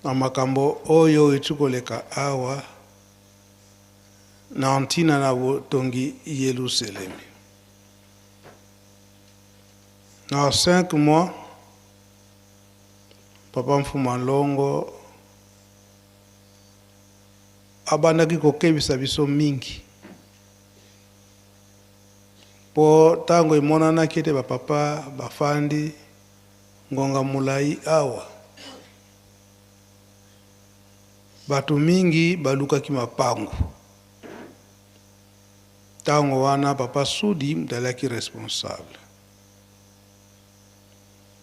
Na makambo oyo euti koleka awa na ntina na botongi Yelusalemi. Na 5 mois, Papa Mfuma Longo abandaki kokebisa biso mingi mpo ntango emonanaki ete bapapa bafandi ngonga molai awa, bato mingi balukaki mapangu. Ntango wana Papa Sudi moto alaki responsable,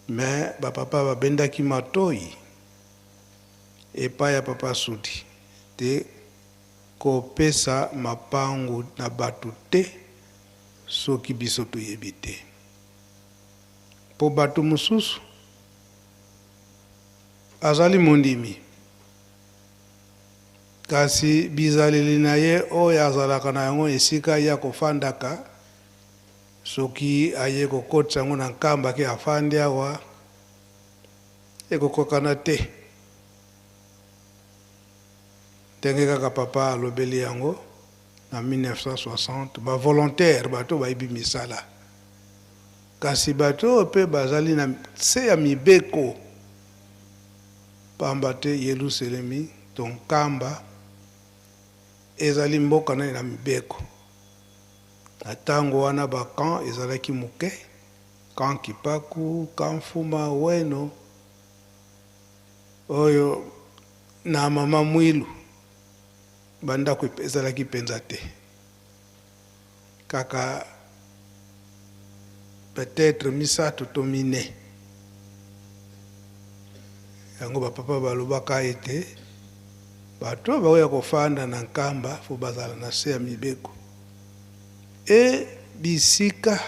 mais bapapa babendaki matoi epai ya Papa Sudi te kopesa mapangu na bato te soki biso toyebi te, mpo bato mosusu azali mondimi kasi bizaleli na ye oyo azalaka na yango esika ye akofandaka, soki aye kokotisa yango na Nkamba ke afandi awa, ekokokana te. Ndenge kaka papa alobeli yango na 1960, ba volontaire, bato bayebi misala, kasi bato oyo mpe bazali na se ya mibeko, pamba te Yelusalemi to Nkamba ezali mboka nani na mibeko. Na tango wana ba camp ezalaki moke, camp Kipaku, camp Mfuma, Weno, oyo na Mama Mwilu, bandako ezalaki mpenza te, kaka peut-être misato to mine. Yango bapapa balobaka ete bato oyo bakoya kofanda na Nkamba fo bazala na se ya mibeko e bisika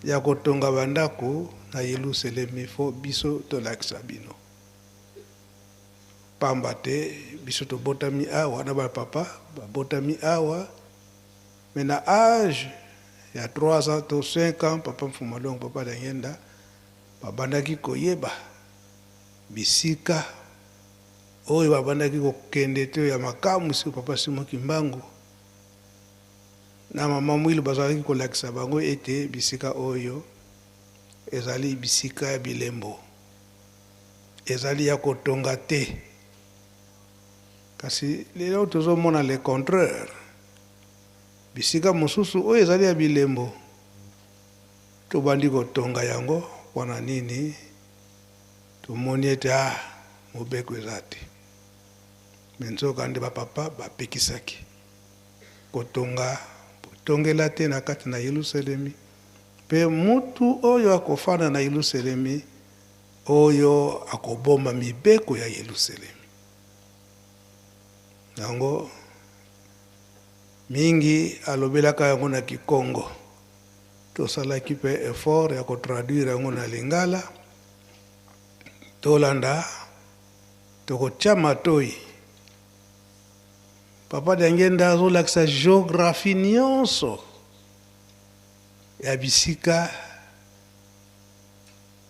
ya kotonga bandako na Yelusalemi, fo biso tolakisa bino, pamba te biso tobotami awa na bapapa babotami awa, mais na age ya 3 ans to 5 ans, Papa Mfuma Longo, Papa Dangenda babandaki koyeba bisika oyo babandaki kokende te ya makamwisi. Papa Simon Kimbangu na Mama Mwilu bazalaki kolakisa bango ete bisika oyo ezali bisika ya bilembo, ezali ya kotonga te. Kasi lelo tozomona le contraire, bisika mosusu oyo ezali ya bilembo tobandi kotonga yango. Mpona nini? Tomoni ete mobeko eza te, me nzoka nde bapapa bapekisaki kotonga, kotongela te na kati na Yelusalemi, mpe mutu oyo akofanda na Yelusalemi oyo akobomba mibeko ya Yelusalemi. Yango mingi alobelaka yango na Kikongo, tosalaki mpe effort ya kotraduire yango na Lingala. Tolanda, tokotia matoi. Papa Diangenda azolakisa géographie nyonso ya bisika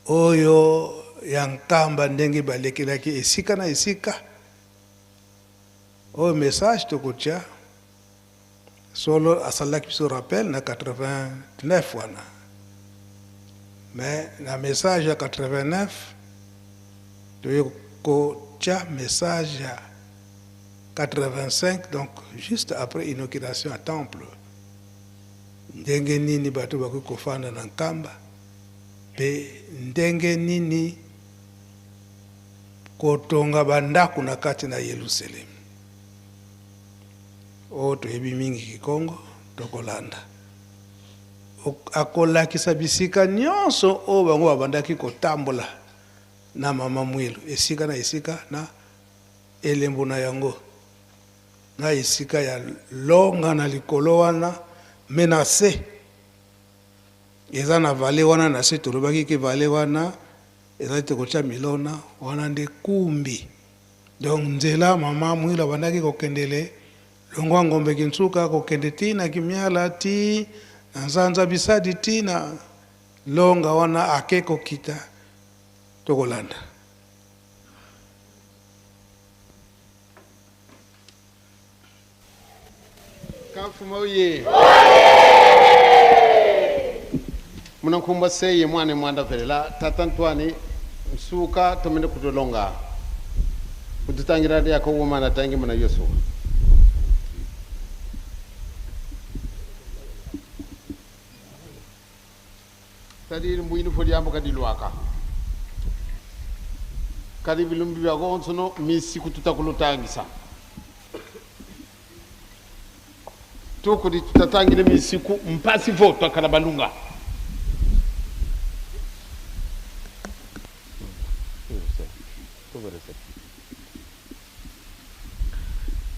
oyo ya Nkamba, ndenge balekelaki esika na esika. Oyo message tokotia solo asalaki biso rappel na 89 wana, mais na message ya 89 toye kotia message ya 85, donc juste après inauguration ya temple, ndenge nini bato bakoki kofanda na Nkamba mpe ndenge nini kotonga bandako na kati na Yelusalemi. Oyo toyebi mingi Kikongo, tokolanda. Akolakisa bisika nyonso oyo bango babandaki kotambola na Mama Mwilu, esika na esika na elembo na yango, na esika ya longa na likolo wana, me na se eza na vallée wana na se. Tolobaki ke vallée wana ezali te kotia milona wana nde kumbi, donc nzela Mama Mwilu abandaki kokendele longwa Ngombe Kinsuka kokende ti na Kimiala, ti na Nzanza Bisadi, ti na longa wana ake kokita. Tokolanda. Mfuma oye! Muna nkhumba seye mwana mwanda velela tata ntwani nsuka tomene kutolonga kututangira lyako wumana tangi muna Yosuwa. C'est-à-dire mbwini fo lyambo kadi lwaka kadi bilumbi byako onsono misi kututa kulutangisa tukudi tutatangile misiku mpasi vo twakala balunga.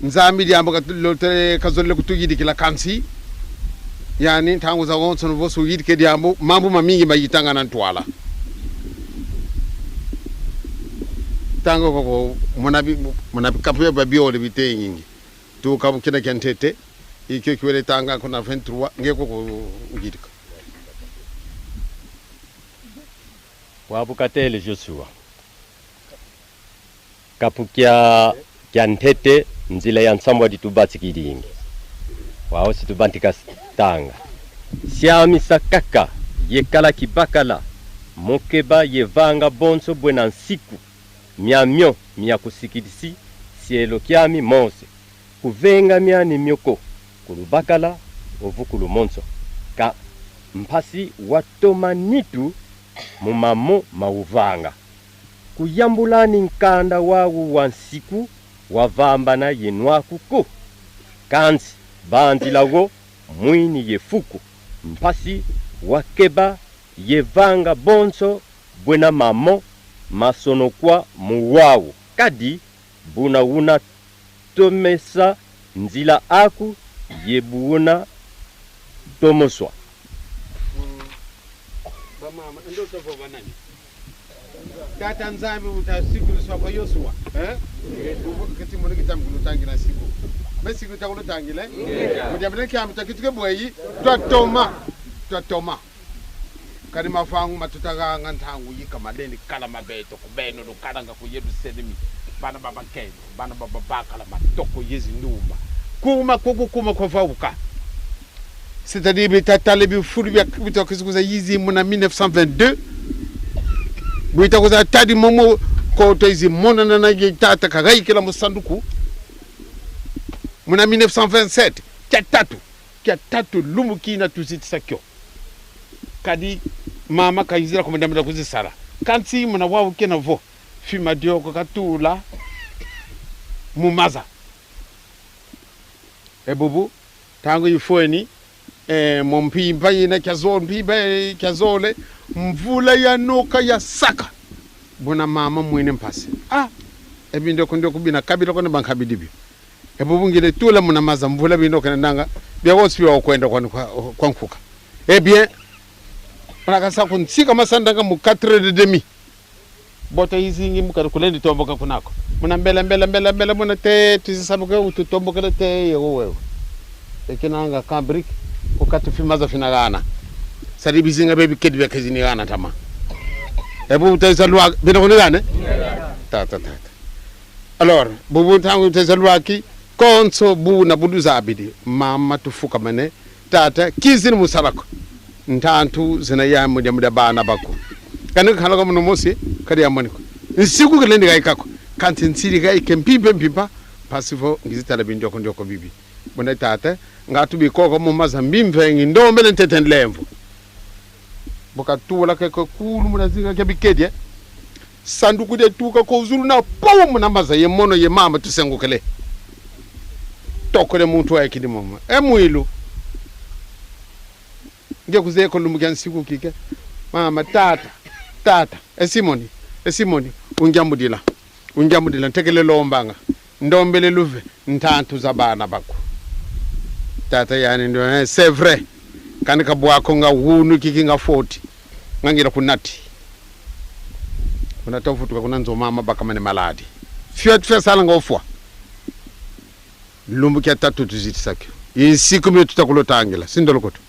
Nzambi lyambo kazolele kutuyidikila kansi yani ntangu za onsono vosi uyidike lyambo mambo mamingi mayitangana ntwala tango koko munabi kapuya babiole bitengingi tukabukina kya ntete ikyo kiwele tanga kuna 23 ngeko kuyidika wabukatele Joshua kapukia kya ntete nzila ya nsambwa ditubatsi kilingi wao situbantika tanga siamisa kaka yekala kibakala mokeba yevanga bonso bwena nsiku myamyo mya kusikilisi sielo kyami mose kuvenga myani myoko kulubakala ovukulu monso ka mpasi watomanitu mumamo mauvanga kuyambulani nkanda wawu wa nsiku wavambana yenwakuko kansi banzilawo mwini yefuku mpasi wakeba yevanga bonso bwena mamo masonokwa muwawu kadi buna wuna tomesa nzila aku yebuuna tomoswa. Bamama ndo tovo banani tata nzambi utasikiliswa kwa Yosuwa eh kati mungu kitamkulutangila siku mesiku takulutangile mujamile kyamu takituke bweyi twatoma kadi mafangu matutakanga nthangu yika maleni kala mabeto kubeno lukalanga kuyerusalemi bana babakelo bana bababakala matoko yezindumba kuma kukukuma kwavauka c'est-à-dire bitatale bifulu bitakuza yizimu na 1922 bwitakuza tadi momo koto izimonana na tata kakaikila musanduku muna 1927 kya tatu lumukina tuzitisa kyo kadi mama kayizira kumandamira kuzisala kansi muna wawu kena vo fima dioko katula mumaza ebubu tangu ifweni mompimba yina kyazole mpimba kyazole mvula yanoka yasaka bona mama mwene mpasi ebindoko ndoko bina kabila kona bankabidibyo ebubu ngile tula muna maza mvula bindoko nanga byawonsi byakwenda kwa nkuka eh bien unakasa kuntsika masandanga mu 4h30 bota izingi mukari kulendi tomboka kunako muna mbela mbela mbela mbela muna te tizisabuke ututombokele te yewo wewe ekinanga kambrik ukati fimaza finagana sari bizinga bebi kedi bekezinigana tama ebu tezalwa binakunigane tata tata alors bubu tangu tezalwaki konso bu na buduza abidi mama tufuka mane tata kizini musalako ntantu zina ya muja muja bana bako kani khala muno mosi kali yamoniko nsiku kile kaikako kanti nsiri kaike mpimpe mpimpa pasivo ngizitala bindoko ndoko bibi bona tata ngatu bikoko mu maza mbimve ngindombele ntete nlemvo bokatula ke kulu munazinga ke bikedye sanduku de tuka ko zulu na powo muna maza ye mono ye mama tusengukele tokole muntu ayikidi mama emwilu nge kuzeko lumuka nsiku kike mama tata tata esimoni unjamudila ntekele lombanga ndombele luve ntantu za bana bako tata yani ndo c'est vrai kandi kabwako nga hunu kiki nga 40 ngangira kunati unatofutuka kuna nzomama bakamane maladi fiat sala ngofwa lumbukia tatu tuzitisakyo insiku myo tutakulotangila sindolokoto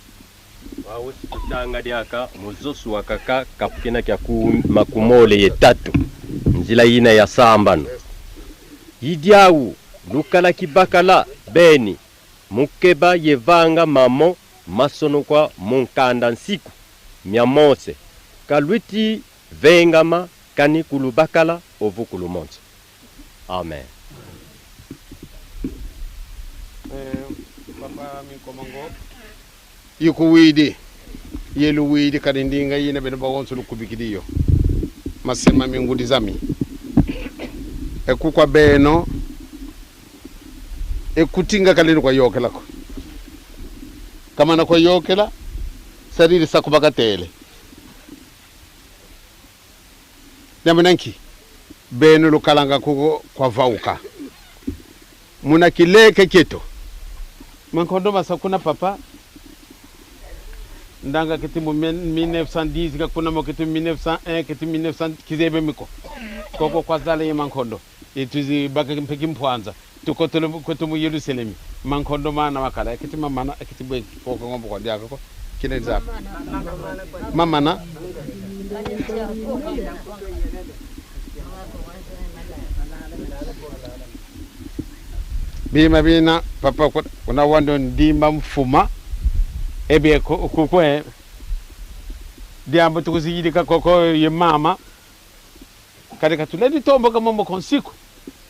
wawo sikutanga lyaka muzosu wakaka kapukina kya makumole yetatu nzila yina ya sambano yidyawu lukala kibakala beni Mukeba yevanga mamo masonokwa munkanda nsiku mya Mose kalwiti vengama kani kulubakala ovu kulumonso. Amen. Papa minkomango yikuwidi yelu widi kadi ndinga yina bene bagonso lukubikidiyo masema mingudi zami ekukwa beno ekutinga kalini kwa yokelako kamana kwa yokela sariri sakubakatele nyamunanki beno lukalanga kuko kwa vauka muna kileke keto mankondo masakuna papa ndanga kiti mu 1910 ka kuna mo kiti 1901 kiti 1900 kizebe miko koko kwazala ye mankondo ituzi baka mpeki mpwanza tukotolo kwetu mu Yerusalemu mankondo mana makala kiti mamana kiti bwe koko ngombo kwa diaka ko kineza mamana bima bina papa kuna wando ndimba mfuma ebe kukwe diambo tukuziyidika koko ye mama kare katuledi tombo kama mombo konsiku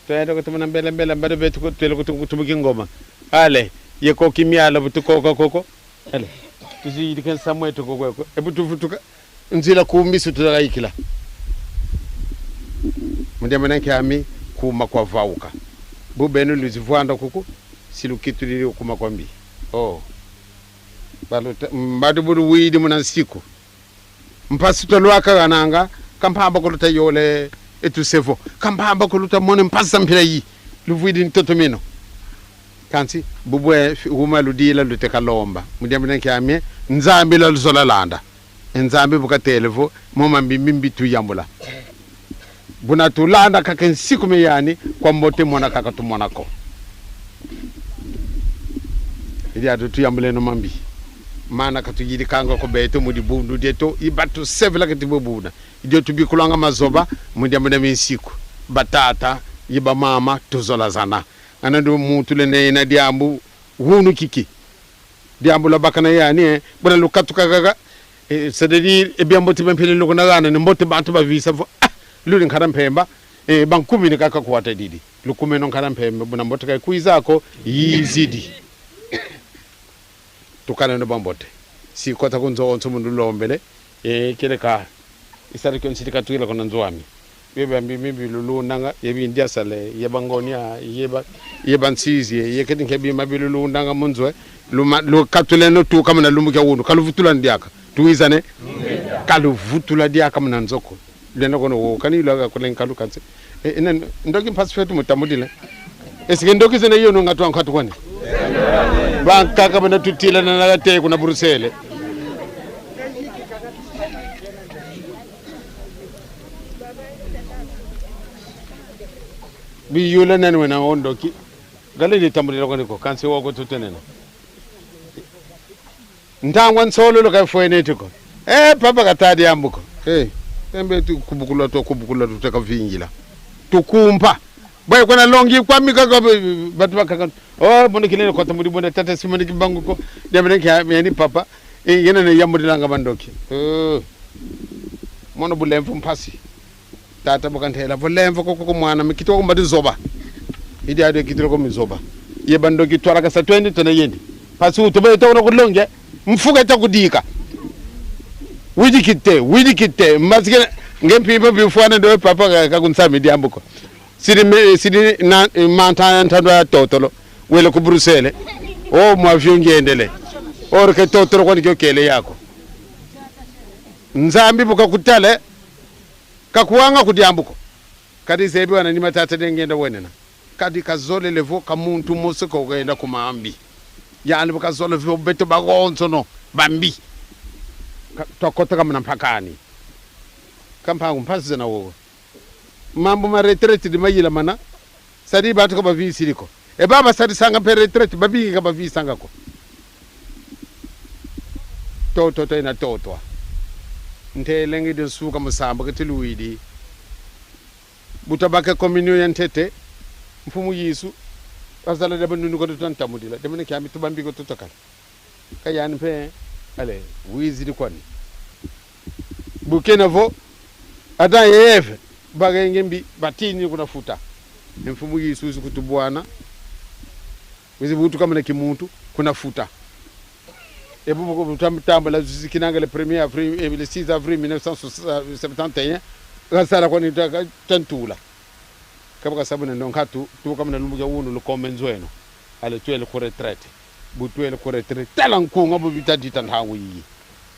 twende kutumana mbele mbele mbele betu twele kutumiki ngoma ale ye koki miala butukoko koko ale tuziyidika samwetu koko ebu tuvutuka nzila kumbisu tutakaikila mundiambo nanke ami kuma kwa vauka bubenu luzivwanda kuku silukitulili kuma kwambi oh baluta mbadu buru widi munansiku mpasi tolwaka gananga kampamba kuluta yole etusevo kampamba kuluta mone mpasa mpira yi luvwidi ntoto mino kansi bubwe huma ludila luteka lomba mundiambo nanke ami nzambi la luzola landa nzambi bukatelevo moma mbimbi tuyambula buna tulanda kake nsiku meyani kwa mbote mona kaka tumonako ili atu tuyambule no mambi mana katujiri kanga ko beto mudi bundu deto ibatu sevela katibo buna idio tubikulanga mazoba mundi amene minsiku batata yiba mama tuzola zana anando mutu lene na diambu hunu kiki diambu la bakana yani buna lukatuka kaka c'est-à-dire ebiambo tibe mpele lokona gana ne mbote bantu bavisa luli nkara mpemba bankumi ni kaka kuwata didi lukume no nkara mpemba buna mbote kai kuizako yizidi tukana no bambote si kota kunzo onso mundu lombele kele ka isari kon siti katukila kona nzwami bebe mbi mbi lulu nanga yebi ndia sale yebangonia yeba yeba nsizi yekedi nkebi mabilulu nanga munzwe luma lu katule no tu kama na lumuka wundu kaluvutula ndiaka tuizane kaluvutula diaka mna nzoko lena kono wo kani lwa ko len kalu kanse enen ndoki pasifetu mutamudile esike ndoki zene yono ngatu ankatu kwani bankaka bana tutila na nagate kuna Bruxelles bi yula nan wena ondoki gale di tambulila kwani ko kanse woko tutenena ntangwa nsolo lo ka fwenetiko papa katadi ambuko embe kubukula to kubukula tuteka vingila tukumpa boy kona longi kwa mikaka batu bakaka oh bono kilele kwa tamudi bonde tata simoni kibangu ko demene ka yani papa yena ne yambudilanga bandoki mono bulemvu mpasi tata bokantela bulemvu ko ko mwana mikito ko mbadi zoba idi ade kitiro ko mizoba ye bandoki twala ka sa 20 tona yendi pasi utobe to no kulonge mfuka takudika widikite widikite masike ngempimba bifwana ndo papa kakunsami diambuko sidi sidi na manta ntando ya totolo wele ku Bruxelles o mwavyo ngendele or ke totolo kwani kele yako nzambi bukakutale kakuwanga kudiambuko kadi zebi wana ni matata ngenda wenena kadi kazole levo kamuntu moseko kugenda kumambi yani bukazole vyo beto bagonzo no bambi twakota kama na mpakani kampango mpasi na wowo mambo ma retraite di mayila mana sadi batu ko bavisiriko e baba sadi sanga pe retraite babingi ka bavisanga ko toto to ina totwa ntelengi de suka musamba ke tiluidi butabake communion ya ntete mfumu Yesu Azala da banunu ko tan tamudila demene kyami tubambi ko tutakala kayani pe ale wizidi kwani Burkina vo Adam et Eve bagenge mbi batini kuna futa mfumu Yesu kutubwana wizi butu kama na kimuntu kuna futa ebu kutambala zikinanga le 1er avril le 6 avril 1971 gasala kwani tantula kabaka sabuna ndonkatu tuka mna lumbuka wunu lukomenzweno ale tuele ku retraite bu tuele ku retraite tala nkunga bu bitadita ntangu yi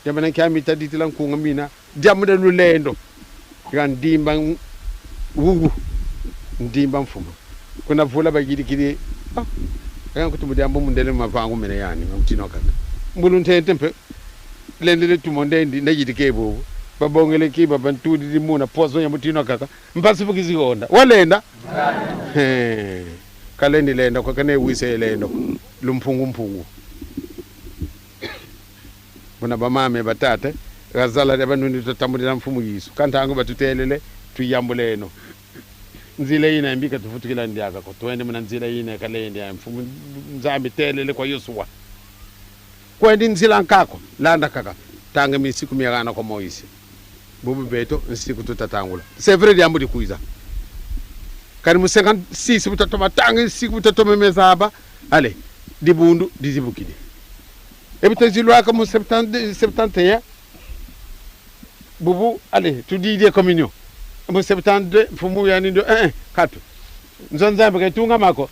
yamana kyami taditila nkunga mina jamuda lulendo ngandimba wugu ndimba mfuma kuna vula bagirikiri ah nga kuti mudambo mundele mavangu mene yani ngutino kaka mbulu ntente mpe lendele tumondendi ndajitike bobu babongele ki babantudi limuna poison ya mutino kaka mpasi fukizionda walenda he kalendi lenda kwa kane wise lendo lumpungu mpungu bona bamame batate gazala abantu tutambulira mfumu Yesu kantango batutelele tuyambuleno nzila ina mbika tufutukila ndiaka ko twende mna nzila ina kalendi ya mfumu nzambi telele kwa Yosuwa kwendi nzila nkako landa kaka tanga misiku miagana kwa Moise bubu beto nsiku tutatangula c'est vrai diambu dikuiza kani mu 56 butatoma tanga nsiku butatoma mezaba ale dibundu dizibukide ebitazilwaka mu 70 71 bubu ale tudidie communion mu 72 mfumu yani ndo katu nzonzambe kaitunga mako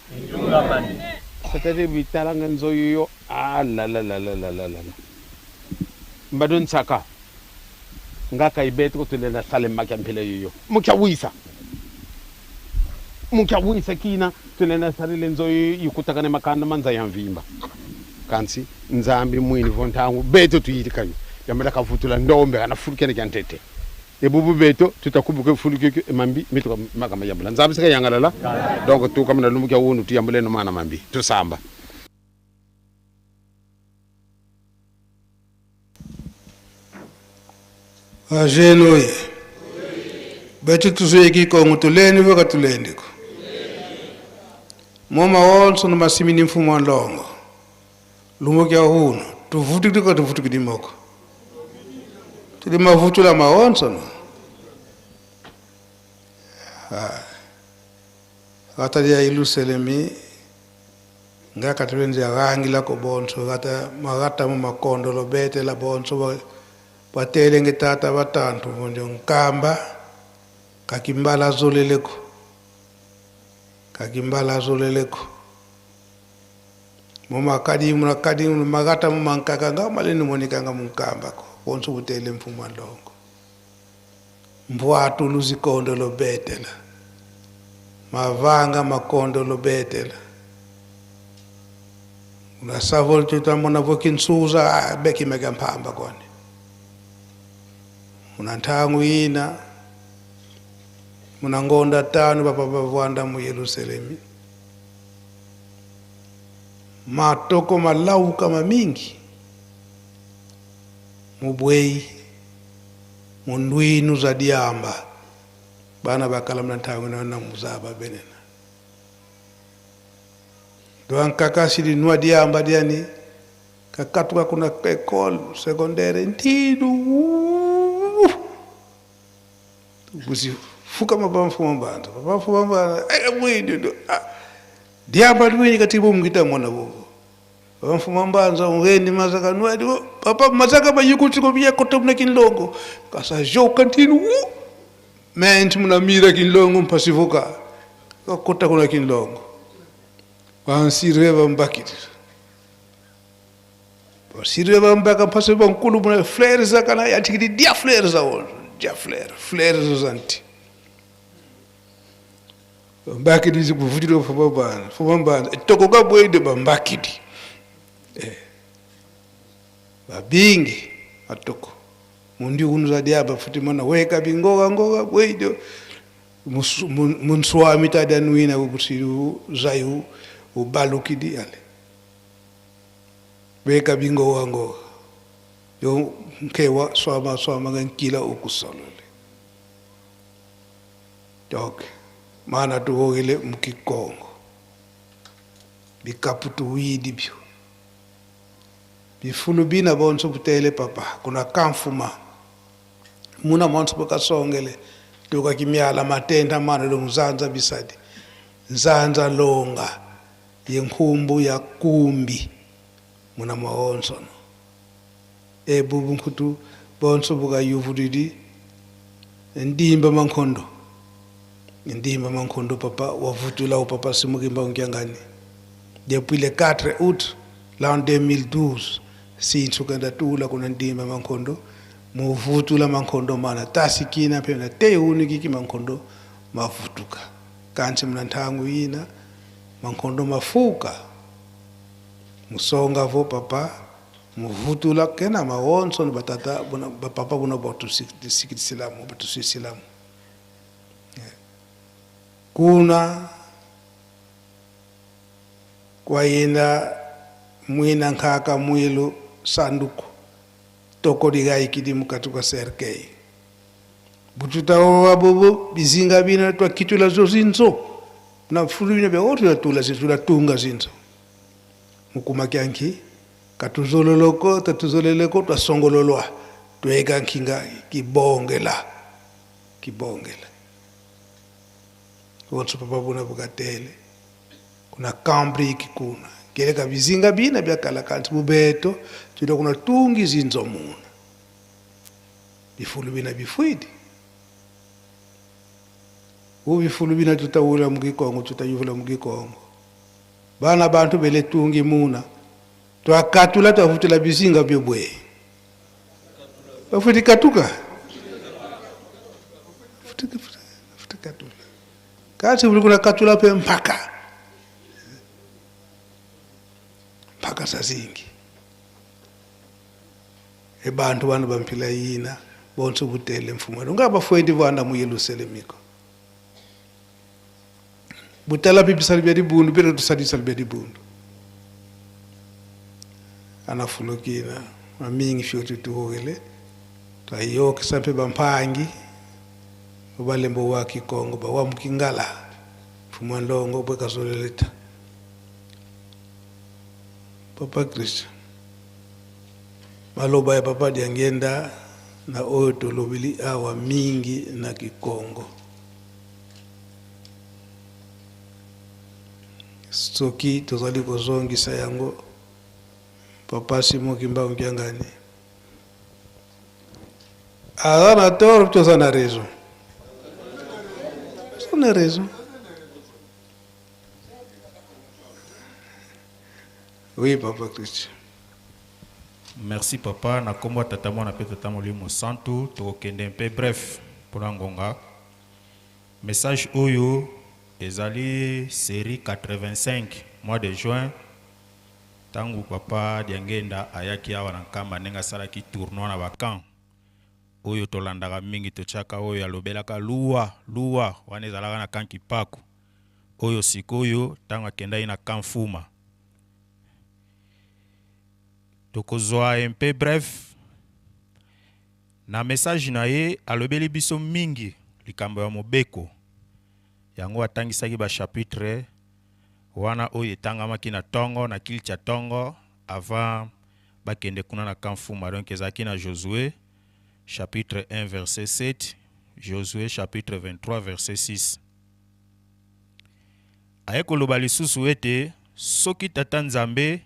c'est-à-dire bitalanga nzoyo ah la la la la la la la mbadon saka ngaka ibet ko tulela salem makya mpele yoyo mukya wisa kina tulela salele nzoyo yikutakane makanda manza ya mvimba kansi nzambi mwini vontangu beto tuyirikayo yamala kavutula ndombe kana fulukene kyantete ebubu beto tutakubuke fuluke mambi mituka makama yambula nzambi sika yangalala donc tukamna lumbuka wunu tuyambule no mana mambi tusamba Ajenoi betu tuzueki kongo tuleni voka tulendiko moma wonso no masimini mfumo wa ndongo lumbuka hunu tuvutikiko tuvutikidimoko tuli mavutula maonso no gata ya Yerusalemi ngaka tulenzi arangila ko bonso gata magata mu makondo lo bete la bonso batelenge tata batantu vonjo nkamba kakimbala zoleleko moma kadimu na kadimu magata mu mankaka nga maleni monikanga munkamba ko bonso butele mfumo ndongo mbwatu luzikondo lo betela mavanga makondo lo betela una savol tutamona vokinsuza beki mega mpamba kone una ntangu ina muna ngonda tano papa bavwanda mu Yerusalemi matoko malauka mamingi mubwei mundwinu za diamba bana bakala mna ntangu na muzaba benena doankaka sili nwa diamba diani kakatuka kuna école secondaire ntidu gusi fuka mabamfu mbanza mabamfu mbanza mwini diamba mwini katibu mngita mwana bobo mabamfu mbanza ngeni mazaka nwa papa mazaka bayikuti ko biya koto mna kinlongo kasa jo kantinu ment muna mira kinlongo mpasivuka kota kuna kinlongo wansirwe mbakiti sirwe bambaka mpasi bankulu muna fleurs zakana yatikidi dia fleurs zawon dia fleur fleurs zanti mbakidi zikuvutira fobana fobana toko kabwede bambakidi babingi atoko mundi unuza diaba futi mana weka bingoga ngoga bwede munswami tadanuina kubusiru zayu ubalukidi ale weka bingoga ngoga yo nkewa swama swama ngankila ukusolole donc mana tuwogele mukikongo Bikaputu widi byo. Bifulu bina bonso butele papa kuna kamfuma. Muna monso bukasongele tuka kimyala matenda mana lo mzanza bisadi. Nzanza longa yenkhumbu ya kumbi muna maonso no. E bubu nkutu bonso buka yuvudidi ndimba mankhondo. Ndimba mankhondo papa wavutula upapa simukimba unkyangani. Depuis le 4 août l'an 2012 sintsu kanda tula kuna ndimba mankhondo muvutula mankhondo mana tasikina pena teuni kiki mankhondo mavutuka. Kansi mna nthangu ina mankhondo mafuka. Musonga vo papa muvutula kena mawonso ni batata buna papa buna botu sikisilamu botu sisilamu. Kuna kwaina mwina nkaka mwilu sanduku toko ligaikidi mukatuka serkei. Bututa owa bobo bizinga bina twa kitula zo zinzo na fulu bina bya otu tula zinzo la tunga zinzo. Mukuma kyanki katuzololoko tatuzoleleko twasongololwa tweka nkinga kibongela kibongela. Wotso papa buna bukatele kuna kambri kikuna keleka bizinga bina bya kala kanti bubeto tudo kuna tungi zinzo muna bifulu bina bifuidi ubifulu bina tutawula mukikongo tutayuvula mukikongo bana bantu bele tungi muna twakatula twavutula bizinga byobwe bafuti katuka futi futi katula kati ulikuna katula pe mpaka mpaka sazingi ebantu bana bampila yina bonse butele mfumo ngaba fwendi bwana mu Yerusalemu butala bibisali bya dibundu bira tusadisali bya dibundu anafulukina mamingi fyotu tuwele twayoke sampe bampangi balembo wa Kikongo ba mukingala mfumo ndongo bwekazoleleta Papa Christ maloba ya papa Diangienda na oyo tolobeli awa mingi na Kikongo soki tozali kozongisa yango papa Simon Kimbangu Kiangani aza na tort toza na raison. Toza na raison. Oui, papa Christian. Merci papa, na kombo tata mwana pe tata molimo santu tokokende mpe bref mpona ngonga. Message oyo ezali série 85 mois de juin tangu papa Diangienda ayaki awa na Nkamba ndenge asalaki tournoi na ba camp oyo tolandaka mingi totiaka oyo alobelaka luwa luwa wana ezalaka na camp Kipaku oyo sikoyo tango akendaki na camp Fuma. Tokozwa un peu bref na message na ye alobeli biso mingi likambo ya mobeko yango atangisaki ba chapitre wana oyo etangamaki na tongo na kilcha tongo avant bakende kuna na camp Fuma. Donc ezalaki na Josué chapitre 1 verset 7, Josué chapitre 23 verset 6. Aye koloba lisusu ete soki tata Nzambe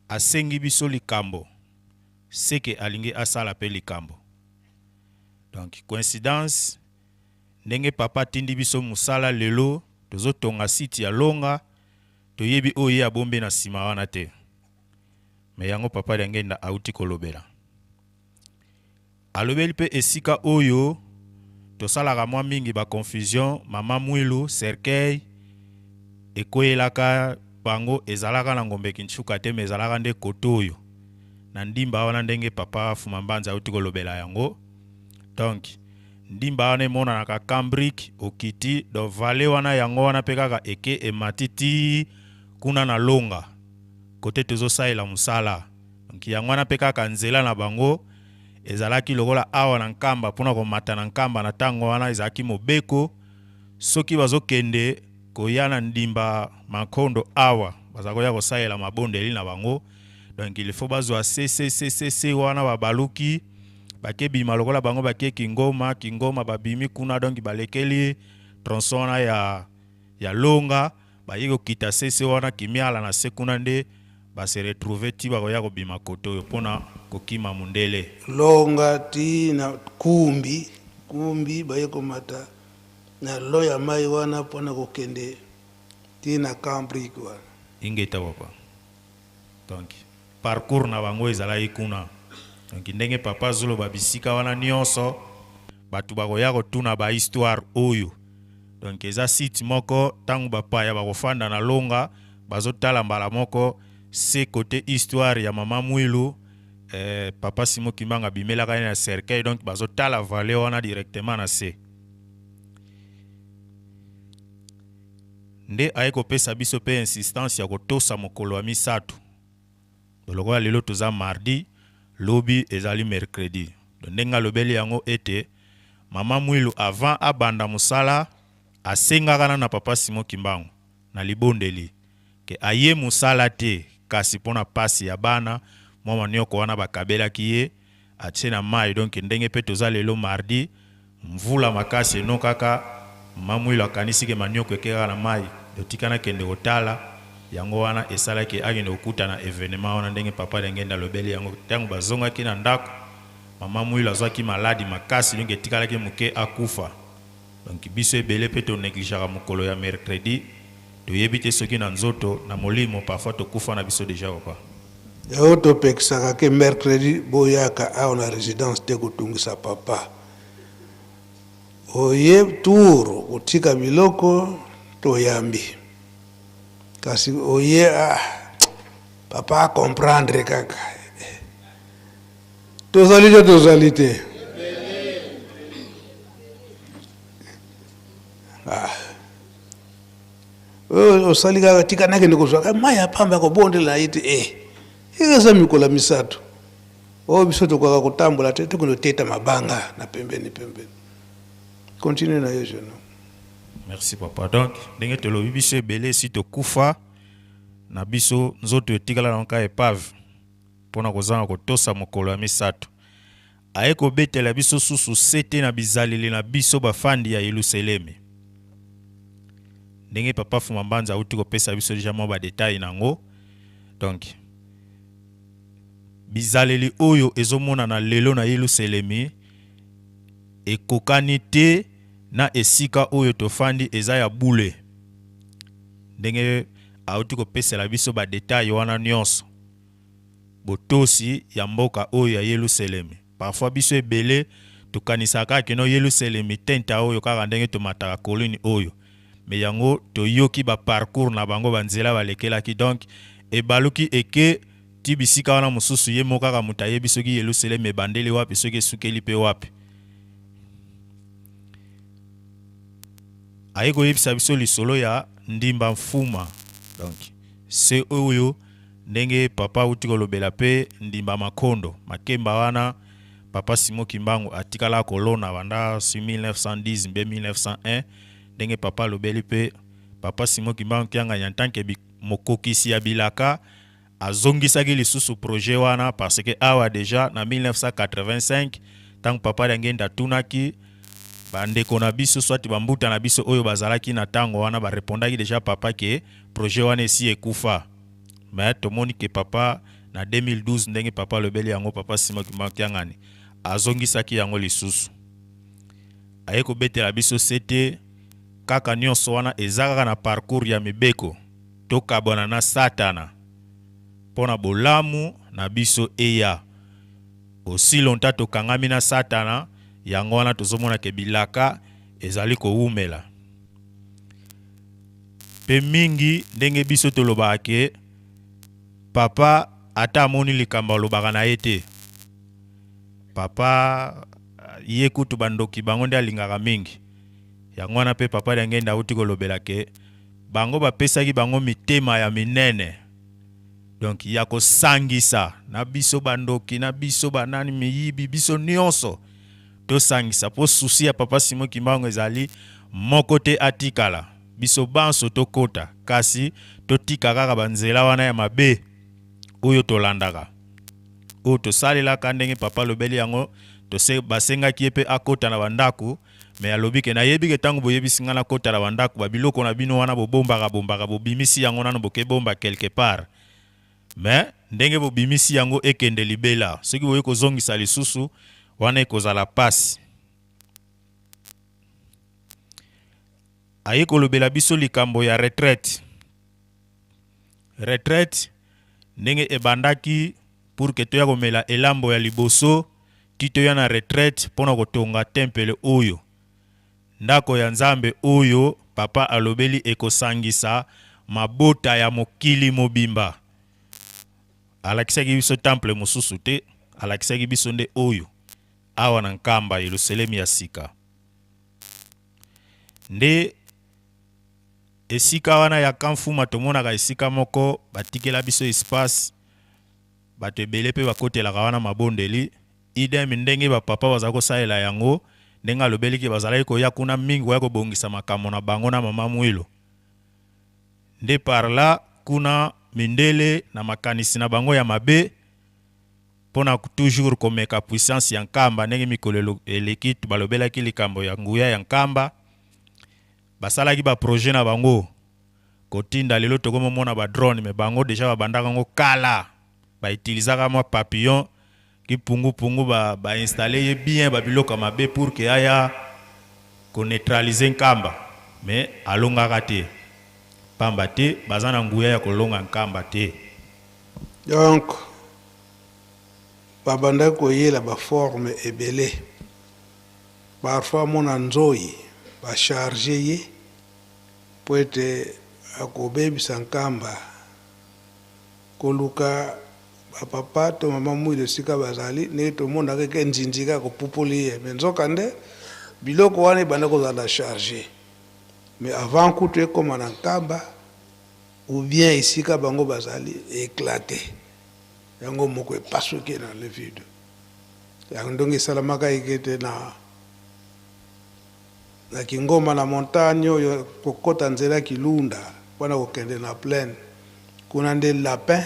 asengi biso likambo seke alingi asala pe likambo. Donc coïncidence ndenge papa atindi biso musala lelo tozotonga site ya Longa toyebi oyo ye abombi na sima wana te. Mais yango papa Diangienda auti kolobela. Alobeli pe esika oyo tosalaka mwa mingi ba confusion mama Mwilu cercueil ekweyelaka bango ezalaka na ngombe Kinsuka te mais ezalaka nde koto oyo na ndimba wana ndenge papa Fuma Mbanza auti kolobela yango. Donc ndimba wana emonanaka Cambridge okiti donc vallée wana yango wana pe kaka eke emati ti kuna na Longa kote tozosalela mosala. Donc yango wana pe kaka nzela na bango ezalaki lokola awa na Nkamba mpona komata na Nkamba na ntango wana ezalaki mobeko soki bazokende koya na ndimba makondo awa Baza koya kosalela mabondeli na bango. Donc il faut bazwa CCCCC wana babaluki bakebima lokola bango bake Kingoma, Kingoma babimi kuna, donc balekeli tronçon wana ya Longa, baye kokita CC wana Kimiala na se kuna nde ba se retrouver ti bakoya kobima kote oyo mpona kokima mundele. Longa ti na Kumbi, Kumbi baye komata na lo ya mai wana mpona kokende ti na Cambridge wana. Ingeta papa. Donc parcours na bango ezalaki kuna. Donc ndenge papa azoloba bisika wana nyonso bato bakoya kotuna ba histoire oyo. Donc eza site moko ntango bapaya bakofanda na Longa bazotala mbala moko se côté histoire ya mama Mwilu, papa Simon Kimbangu abimelaka ye na cercueil, donc bazotala vallée wana directement na se. Nde aye kopesa biso pe insistance ya kotosa mokolo ya misato. Lokola lelo toza mardi, lobi ezali mercredi. Donc ndenge alobeli yango ete mama Mwilu avant abanda mosala asengaka na papa Simon Kimbangu na libondeli ke aye mosala te, kasi mpona pasi ya bana mwa manioko wana bakabelaki ye atie na mai. Donc ndenge pe toza lelo mardi, mvula makasi enokaka, mama Mwilu akanisi ke manioko ekekaka na mai, totikana kende kotala yango wana esalaki akende kokuta na événement wana. Ndenge papa Dengende alobeli yango, ntango bazongaki na ndako mama Mwilu azwaki maladi makasi, donc etikalaki moke akufa. Donc biso ebele pe tonégligeaka mokolo ya mercredi, toyebi te soki na nzoto na molimo parfois tokufa na biso déjà papa. Yango topekisaka ke mercredi boyaka awa na résidence te kotungisa papa. Oye tour kotika biloko toyambi, kasi oye papa a comprendre kaka tozali te, tozali te. Oyo osali kaka tika nakende kozwa mai ya pamba ya kobondela na ye te. Eza mikolo ya misato oyo biso tokokaka kotambola te, tokende koteta mabanga na pembeni pembeni. Continue na yo, jeune homme. Merci papa. Donc ndenge tolobi, biso ebele esi tokufa na biso, nzoto etikala na kaka épave mpona kozanga kotosa mokolo ya misato. Aye kobetela biso susu sete na bizaleli na biso bafandi ya Yelusalemi, ndenge papa Fuma Mbanza auti kopesa biso deja mwa badétails nango. Donc bizaleli oyo ezomonana lelo na Yelusalemi ekokani te na esika oyo tofandi eza ya bule. Ndenge auti kopesela biso badétails wana nyonso, botosi ya mboka oyo ya Yelusalemi, parfois biso ebele tokanisaka kino Yelusalemi tenta oyo kaka ndenge tomataka colline oyo, mais yango toyoki baparcours na bango, banzela balekelaki, donc ebaluki eke ti bisika wana mosusu. Ye moko kaka moto ayebi soki Yelusalemi ebandeli wapi, soki esukeli mpe wapi. Aye koyebisa biso lisolo ya Ndimba Mfuma, donc se oyo ndenge papa auti kolobela mpe Ndimba Makondo Makemba wana, papa Simon Kimbangu atikala kolona banda si 1910 mpe 1901. Ndenge papa alobeli mpe, papa Simon Kimbangu Kiangani en tant que mokokisi ya bilaka azongisaki lisusu projet wana, parce que awa déjà na 1985, ntango papa Diangenda atunaki bandeko na biso, soit bambuta na biso oyo bazalaki na ntango wana, barépondaki déjà papa ke projet wana esi ekufa. Mais tomoni ke papa na 2012, ndenge papa alobeli yango, papa Simon Kimbangu Kiangani azongisaki yango lisusu. Aye kobetela biso sete kaka nyonso wana eza kaka na parcours ya mibeko, tokabwana na Satana mpo na bolamu na biso eya. Aussi longtemps tokangami na Satana, yango wana tozomona ke bilaka ezali kowumela mpe mingi. Ndenge biso tolobaka ke papa ata amoni likambo alobaka na ye te, papa ye kutu bandoki bango nde alingaka mingi. Yango wana mpe papa Diangenda auti kolobela ke bango bapesaki bango mitema ya minene, donc ya kosangisa na biso bandoki, na biso banani miyibi, biso nyonso tosangisa, mpo souci ya papa Simon Kimbangu ezali moko te atikala. Biso banso tokota, kasi totika kaka banzela wana ya mabe oyo tolandaka, oyo tosalelaka. Ndenge papa alobeli yango, basengaki ye mpe akota na bandako, me alobi ke nayebi ke ntango boyebisi ngai nakota na bandako, babiloko na bino wana bobombaka bombaka, bobimisi yango nano bokebomba quelque part, me ndenge bobimisi yango ekende libela. Soki boye kozongisa lisusu wana ekozala pasi. Aye kolobela biso likambo ya retraite. Retraite ndenge ebandaki pour que toya komela elambo ya liboso ti toya na retraite mpona kotonga tempele oyo, ndako ya Nzambe oyo papa alobeli ekosangisa mabota ya mokili mobimba. Alakisaki biso temple mosusu te, alakisaki biso nde oyo awa na Nkamba, Yelusalemi ya sika. Nde esika wana ya Kamfuma tomonaka esika moko batikela biso espace, bato ebele mpe bakotelaka wana mabondeli. Idem ndenge bapapa bazala kosalela yango, ndenge alobeliki bazalaki koya kuna mingi koya kobongisa makambo na bango na mama Mwilo. Nde par là kuna mindele na makanisi na bango ya mabe mpona toujours komeka puissance ya Nkamba, ndenge mikolo eleki balobelaki likambo ya nguya ya Nkamba, basalaki baprojet na bango kotinda. Lelo tokomomona badrone, me bango deja babandaka yango kala, bautilisaka mwa papillon kipungupungu, bainstalle ba ye bien babiloko ya mabe pour ke aya koneutralize Nkamba, me alongaka te, pamba te baza na nguya ya kolonga Nkamba te. Donc babandaki koyela baforme ebele, parfois mona nzoi bacharge ye po ete akobebisa Nkamba, koluka bapapa to mama Mwilo esika bazali, ndenge tomonaka eke nzinzi kaka kopupoli ye, me nzoka nde biloko wana ebanda kozala charge. Mais avant kutu ekóma na Nkamba ou bien esika bango bazali, éclate yango moko, epasuki na le vide. Yango ndenge esalamaka eke te na Kingoma, na montagne oyo kokɔta nzela Kilunda mpona kokende na plaine kuna, nde lapin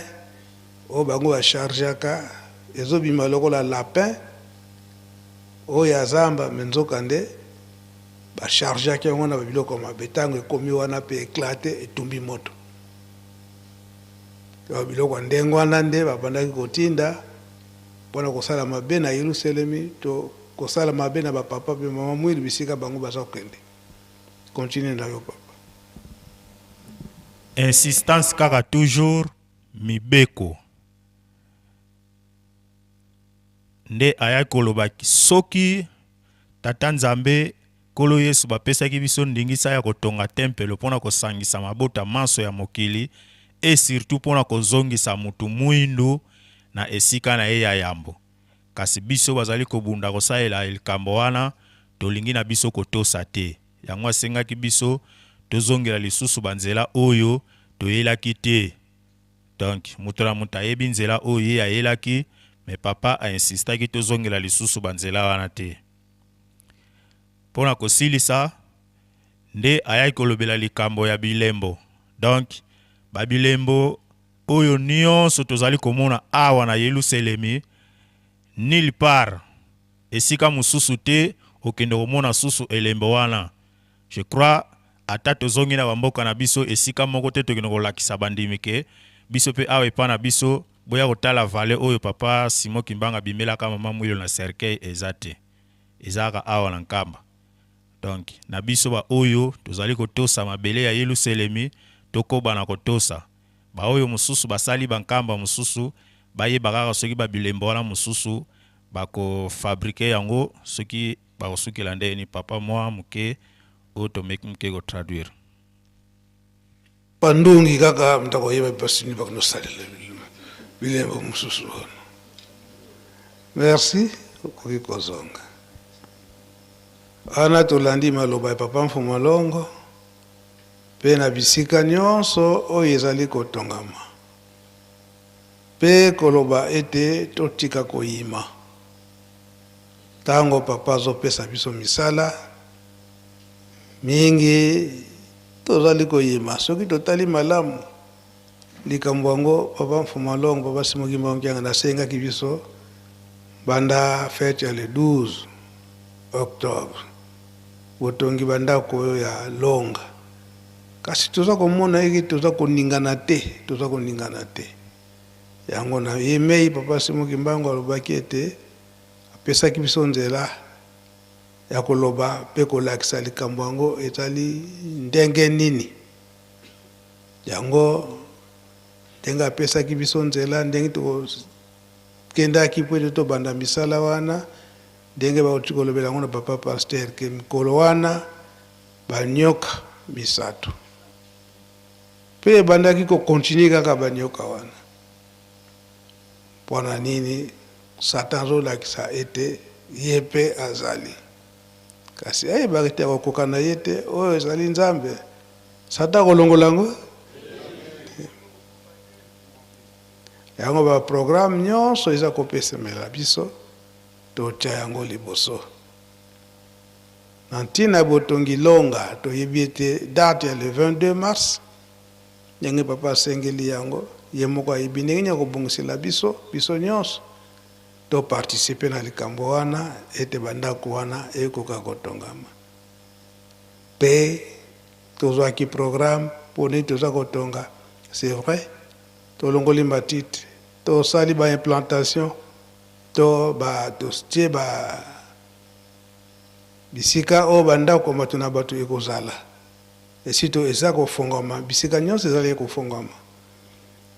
oyo bango bachargeaka ezobima lokola lapin oyo ya zamba, me nzoka nde bachargeaki yango na babiloko mabe. Ntango ekomi wana mpe éclate, etumbi moto. Biloko ya ndenge wana nde babandaki kotinda mpona kosala mabe na Yelusalemi to kosala mabe na bapapa mpe mama Mwili bisika bango baza kokende. Continue na yo, papa. Insistance kaka toujours mibeko. Nde ayaki koloba soki Tata Nzambe Nkolo Yesu bapesaki biso ndingisa ya kotonga tempelo mpona kosangisa mabota manso ya mokili, e surtout mpona kozongisa mutu mwindu na esika na ye ya yambo. Kasi biso bazali kobunda kosalela likambo wana, tolingi na biso kotosa te. Yango asengaki biso tozongela lisusu banzela oyo toyelaki te. Donc moto na moto ayebi nzela oyo ye ayelaki, me papa ainsistaki tozongela lisusu banzela wana te. Mpo na kosilisa, nde ayaki kolobela likambo ya bilembo. Donc babilembo oyo nyonso tozali komona awa na Yelusalemi, nulle part esika mosusu te okende komona susu elembo wana. Je crois ata tozongi na bamboka na biso, esika moko te tokende kolakisa bandimi ke biso mpe awa epa na biso boya kotala vale oyo papa Simon Kimbanga abimelaka mama Mwilo na cercueil, eza te, ezalaka awa na Nkamba. Donc na biso baoyo tozali kotosa mabele ya Yelusalemi, tokoba na kotosa. Baoyo mosusu basali bankamba mosusu, bayeba kaka soki babilembo wana mosusu bakofabrike yango, soki bakosukela ndeni. Papa, mwa moke oyo tomeki moke kotraduire. Bandungi kaka moto akoyeba mpasi nini bakonosalela bilembo mosusu wana. Merci, okoki kozonga wana. Tolandi maloba ya papa Mfumu Alongo mpe na bisika nyonso oyo ezali kotongama, mpe koloba ete totika koyima ntango papa azopesa biso misala mingi. Tozali koyima. Soki totali malamu likambo yango, Papa Mfuma Longo, Papa Simon Kimbangu Kiangani asengaki biso banda fete ya le 12 octobre botongi bandako oyo ya Longa. Kasi toza komona eke toza koningana te, toza koningana te. Yango na ye mei Papa Simon Kimbangu alobaki ete apesaki biso nzela ya koloba mpe kolakisa likambo yango etali ndenge nini. Yango ndenge apesaki biso nzela, ndenge tokendaki mpo ete tobanda misala wana, ndenge bauti kolobela yango na papa pasteur ke mikolo wana banyoka misato mpe ebandaki kokontinue kaka banyoka wana. Mpo na nini? Satan azolakisa ete ye mpe azali, kasi ayebaka ete akokoka na ye te. Oyo ezali Nzambe, Satan akolongola yango te. Yango ba programme nyonso eza kopesemela biso, totya yango liboso. Na ntina ya botongi longa, toyebi ete date ya le 22 mars, Ndenge papa asengeli yango, ye moko ayebi ndenge nini akobongisela biso, biso nyonso to participer na likambo wana ete ba ndako wana ekoka kotongama. Pe tozwaki programme po nini toza kotonga, c'est vrai tolongoli matiti, tosali ba implantation to ba totie ba bisika oyo ba ndako bato na bato ekozala. Esito eza kofongwama, bisika nyonso ezalaki kofongwama.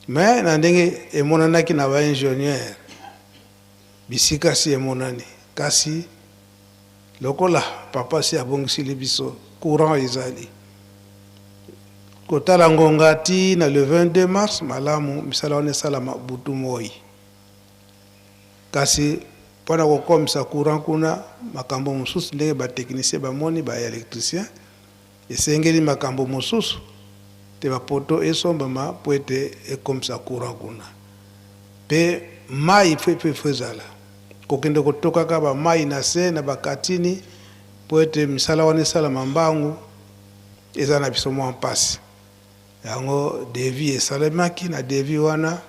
Mais na ndenge emonanaki na ba ingenieurs, bisika si emonani. Kasi lokola papa si abongisili biso courant ezali. Kotala ngonga ti na le 22 mars, malamu misala wana esalama butu moyi. Kasi mpo na kokomisa courant kuna, makambo mosusu ndenge ba techniciens bamoni, ba electriciens, Esengeli makambo mosusu te ba poteaux esombama mpo ete ekomisa courant kuna. Mpe mayi mpe il faut ezala. Kokende kotokaka ba mayi na se na ba katini mpo ete misala wana esalama mbangu eza na biso mua mpasi. Yango devis esalemaki na devis wana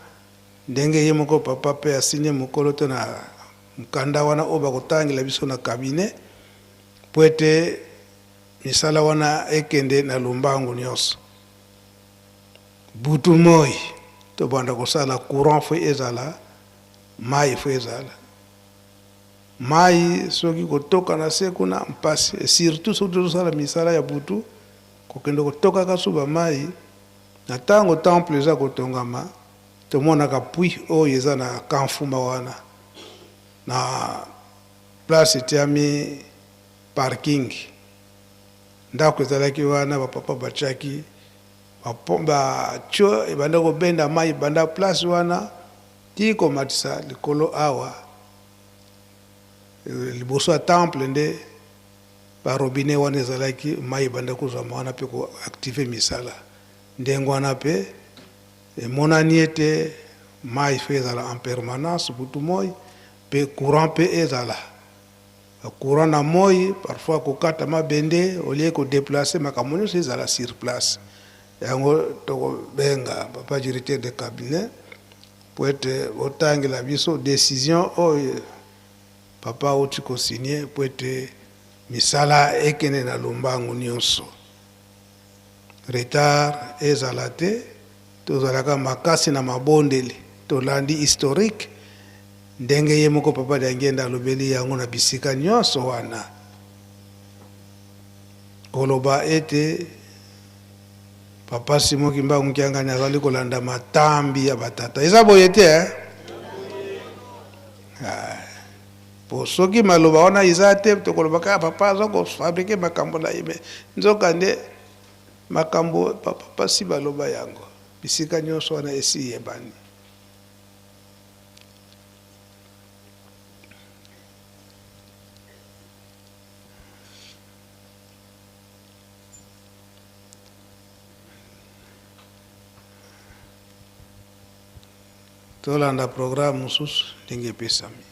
ndenge ye moko papa mpe a signer mokolo to na mokanda wana oyo bakotangela biso na cabinet mpo ete Misala wana ekende na lombangu nionso. Butu moyi tobanda kosala courant faut ezala, mayi faut ezala. Mayi soki kotoka na se kuna mpasi et surtout soki tozosala misala ya butu kokende kotokaka su ba mayi na tango temple eza kotongama tomonaka puits oyo eza na camp Fumba wana na place etiami Parking ndaku ezalaki wana ba papa batiaki ba pompe ba tuyaux ebanda kobenda mayi banda place wana ti komatisa likolo awa liboso ya temple nde ba robinet wana ezalaki mayi ebanda kozwama wana pe ko activer misala ndenge wana pe emonani ete mayi faut ezala en permanence butu moyi pe courant pe ezala Courant na moyi parfois kokata mabende au lieu ko deplacer makambo nionso ezala sur place. Yango tokobenga papa directeur de cabinet po ete otangela biso decision oyo papa awuti ko signer po ete misala ekende na lombangu nionso. Retard ezala te, tozalaka makasi na mabondeli, tolandi historique ndenge ye moko Papa Diangienda alobeli yango na bisika nionso wana. Koloba ete Papa Simon Kimbangu Kiangani azali kolanda matambi ya ba tata eza boye te hein? Ah. Po soki maloba wana eza te tokoloba kaka papa aza ko fabriquer makambo na ye mais nzoka nde makambo papa basi baloba yango bisika nionso wana esi eyebani. Tolanda programme mosusu ndenge epesami.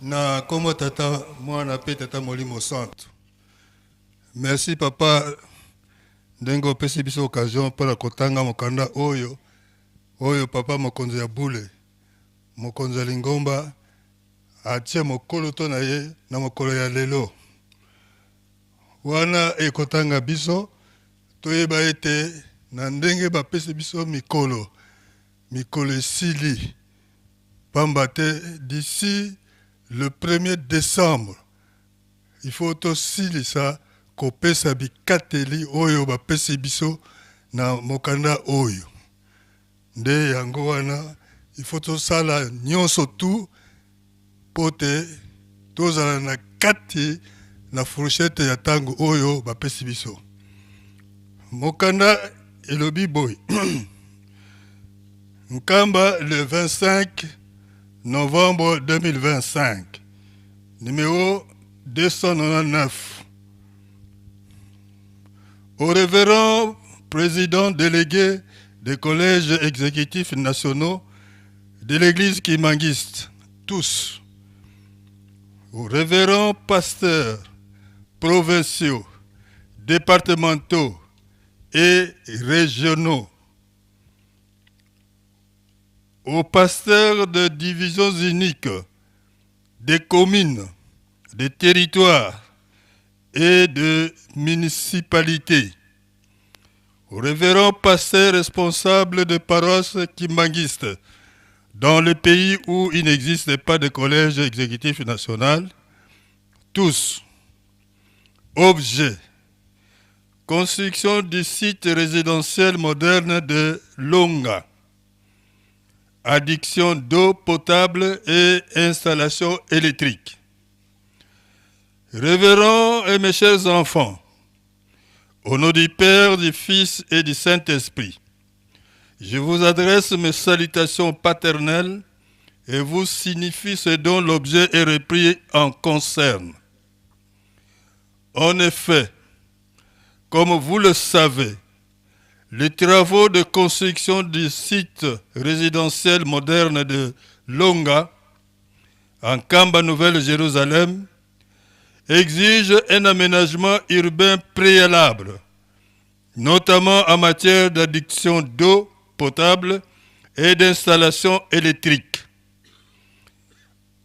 Na kombo Tata, Mwana pe Tata Molimo Santu. Merci papa ndenge opesi biso occasion mpona kotanga mokanda oyo oyo papa mokonzi ya bule mokonzi ya lingomba atie mokoloto na ye na mokolo ya lelo wana ekotanga biso toyeba ete na ndenge bapesi biso mikolo mikolo esili pamba te d'ici le 1er décembre il faut tosilisa kopesa bikateli oyo bapesi biso na mokanda oyo. Nde yango wana il faut tosala nyonso tu mpo te tozala na kati na fourchette ya ntango oyo bapesi biso. Mokanda elobi boye: Nkamba, le 25 novembre 2025, numéro 299. Au révérend président délégué des collèges exécutifs nationaux de l'église kimbanguiste, tous, aux révérends pasteurs provinciaux, départementaux et régionaux, aux pasteurs de divisions uniques, des communes, des territoires et de municipalités, aux révérends pasteurs responsables de paroisses kimbanguistes dans les pays où il n'existe pas de collège exécutif national, tous. Objet: construction du site résidentiel moderne de Longa, adduction d'eau potable et installation électrique. Révérends et mes chers enfants, au nom du Père, du Fils et du Saint-Esprit, je vous adresse mes salutations paternelles et vous signifie ce dont l'objet est repris en concerne. En effet, comme vous le savez, les travaux de construction du site résidentiel moderne de Longa, en Kamba Nouvelle-Jérusalem, exigent un aménagement urbain préalable, notamment en matière d'adduction d'eau potable et d'installation électrique.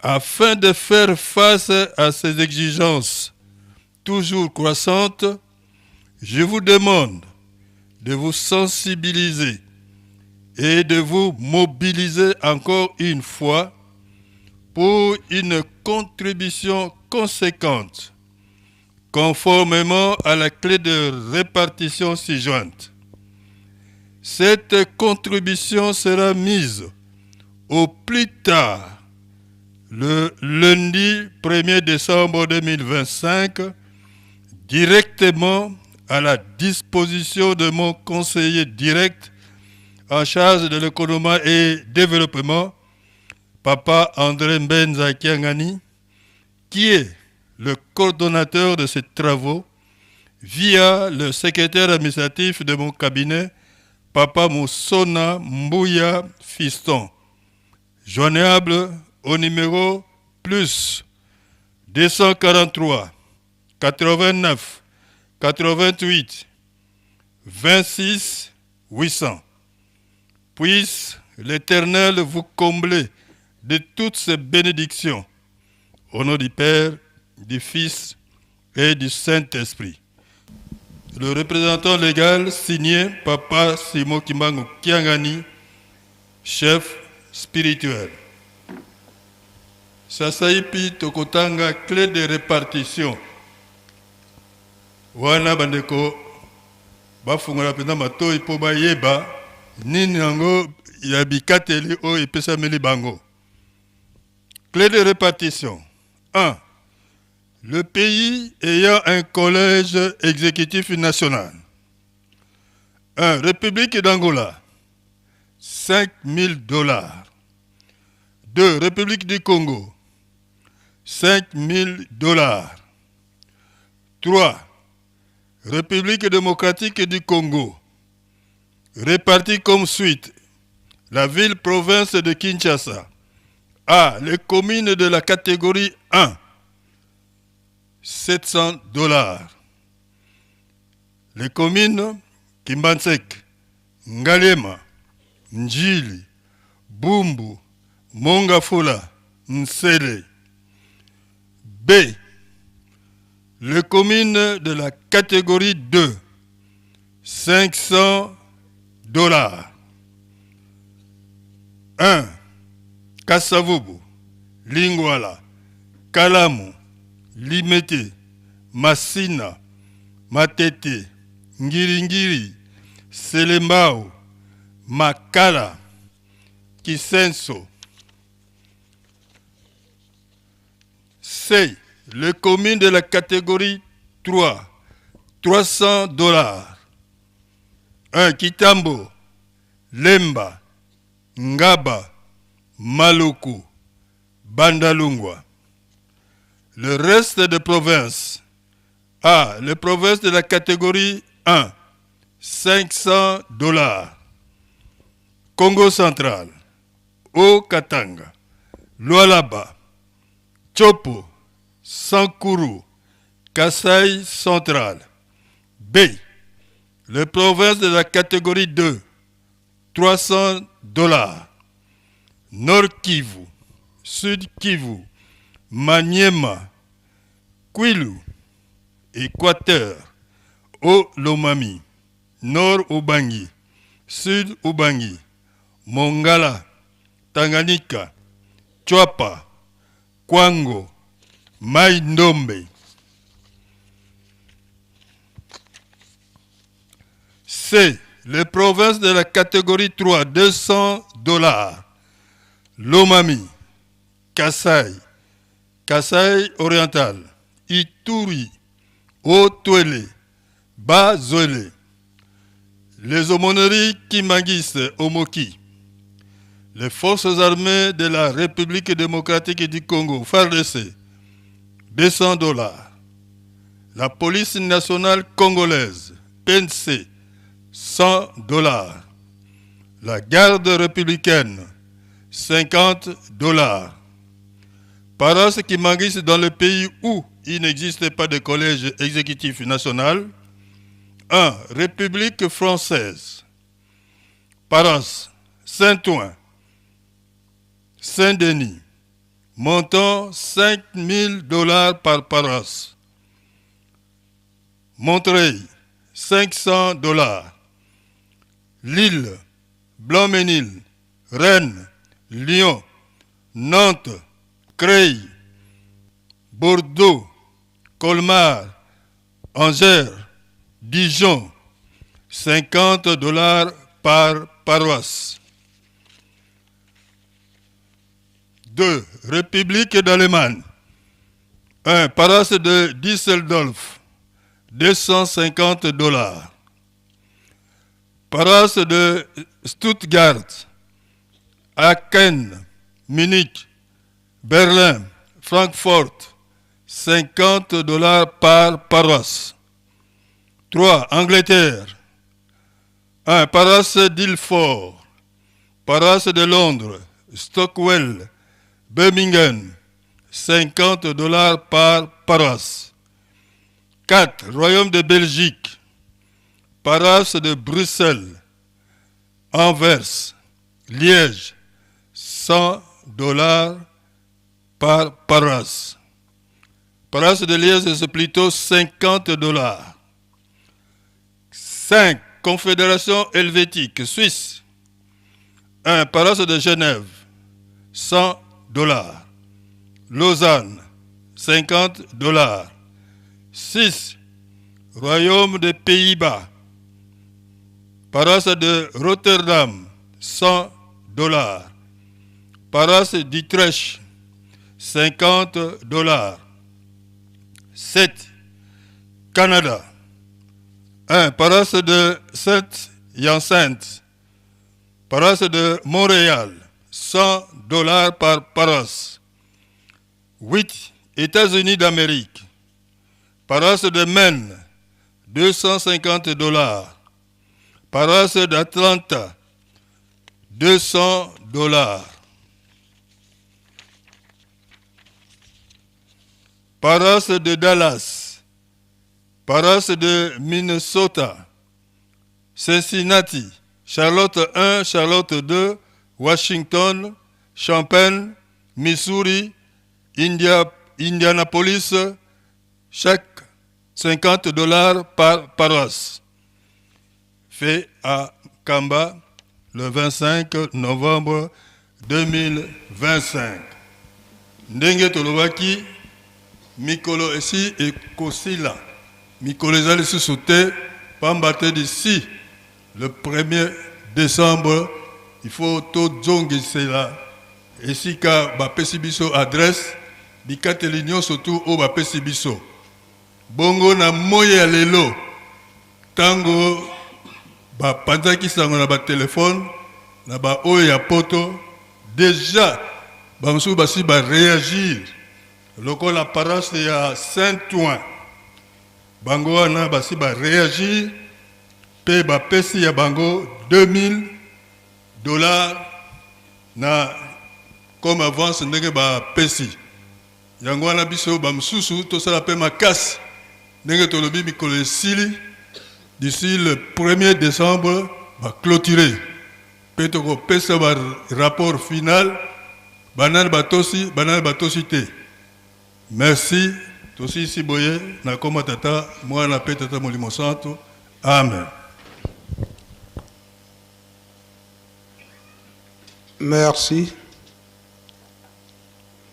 Afin de faire face à ces exigences toujours croissantes, je vous demande de vous sensibiliser et de vous mobiliser encore une fois pour une contribution conséquente, conformément à la clé de répartition ci-jointe. Cette contribution sera mise au plus tard le lundi 1er décembre 2025 directement à la disposition de mon conseiller direct en charge de l'économie et développement, Papa André Mbenza Kiangani, qui est le coordonnateur de ces travaux, via le secrétaire administratif de mon cabinet, Papa Moussona Mbouya Fiston, joignable au numéro plus 243 89 88 26 800. Puisse l'Éternel vous combler de toutes ses bénédictions. Au nom du Père, du Fils et du Saint-Esprit. Le représentant légal signé Papa Simon Kimbangu Kiangani, chef spirituel. Sasaipi tokotanga clé de répartition. Wana bandeko bafungola mpenza matoi mpo bayeba nini yango ya bikateli oyo epesameli bango. Clé de répartition. 1. Le pays ayant un collège exécutif national. 1. République d'Angola, 5 000 dollars. 2. République du Congo, 5 000 dollars. 3. République démocratique du Congo, répartie comme suite. La ville-province de Kinshasa, A. Les communes de la catégorie 1, 700 dollars. Les communes Kimbansek, Ngalema, Njili, Bumbu, Mongafula, Nsele. B. Les communes de la catégorie 2, 500 dollars. 1. Kasavubu, Lingwala, Kalamu, Limete, Masina, Matete, Ngiringiri, Selembao, Makala, Kisenso. C. Les communes de la catégorie 3, 300 dollars. 1. Kitambo, Lemba, Ngaba, Maluku, Bandalungwa. Le reste des provinces. A. Les provinces de la catégorie 1, 500 dollars. Congo central, Haut-Katanga, Lualaba, Tshopo, Sankuru, Kasaï central. B. Les provinces de la catégorie 2, 300 dollars. Nord Kivu, Sud Kivu, Maniema, Kwilu, Équateur, Haut-Lomami, Nord Ubangi, Sud Ubangi, Mongala, Tanganyika, Tshuapa, Kwango, Mai-Ndombe. C. Les provinces de la catégorie 3, 200 dollars. Lomami, Kasaï, Kasaï oriental, Ituri, Haut-Uélé, Bas-Uélé. Les aumôneries Kimbanguistes Omoki, les forces armées de la République démocratique du Congo, FARDC, 200 dollars. La police nationale congolaise, PNC, 100 dollars. La garde républicaine, 50 dollars. Paroisse Kimbanguiste dans le pays où il n'existe pas de collège exécutif national. 1. République française. Paroisse Saint-Ouen, Saint-Denis. Montant 5 000 dollars par paroisse. Montreuil, 500 dollars. Lille, Blanc-Ménil, Rennes, Lyon, Nantes, Creil, Bordeaux, Colmar, Angers, Dijon, 50 dollars par paroisse. 2. République d'Allemagne. 1. Paroisse de Düsseldorf, 250 dollars. Paroisse de Stuttgart, Aachen, Munich, Berlin, Francfort, 50 dollars par paroisse. 3. Angleterre. 1. Paroisse d'Ilford, paroisse de Londres, Stockwell, Birmingham, 50 dollars par paroisse. 4. Royaume de Belgique, paroisse de Bruxelles, Anvers, Liège, 100 dollars par paroisse. Paroisse de Liège, c'est plutôt 50 dollars. 5. Confédération helvétique, Suisse. 1. Paroisse de Genève, 100 dollars. Lausanne, 50 dollars. 6. Royaume des Pays-Bas. Paroisse de Rotterdam, 100 dollars. Paroisse d'Utrecht, 50 dollars. 7. Canada. 1. Paroisse de Saint-Hyacinthe. Paroisse de Montréal, 100 dollars par paroisse. 8. États-Unis d'Amérique. Paroisse de Maine, 250 dollars. Paroisse d'Atlanta, 200 dollars. Paroisse de Dallas, paroisse de Minnesota, Cincinnati, Charlotte 1, Charlotte 2, Washington, Champaign, Missouri, Indianapolis, chaque 50 dollars par paroisse. Fait à Kamba le 25 novembre 2025. Ndenge tolobaki, mikolo esi ekosila, mikolo eza lisusu te, pamba te d'ici le 1er décembre il faut tozongisela esika bapesi biso adresse, bikateli nyonso tu oyo bapesi biso. Bongo na moi ya lelo, ntango bapanzaki sango na batelefone na baoyo ya poto, déjà bamosusu basi baréagir, lokola paroisse ya Saint-Ouen, bango wana basi baréagir mpe bapesi ya bango 2000 $ na comme avance. Ndenge bapesi yango wana, biso bamosusu tosala mpe makasi. Ndenge tolobi, mikolo esili, d'ici le 1er décembre baclôturer mpe tokopesa barapport final, banani batosi, banani batosi te. Merci, tosilisi boye na kombo Tata, Mwana mpe Tata Molimo Santo. Amen. Merci,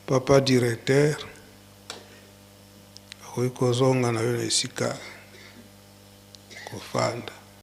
papa directeur. Akoki kozonga na yo na esika kofanda.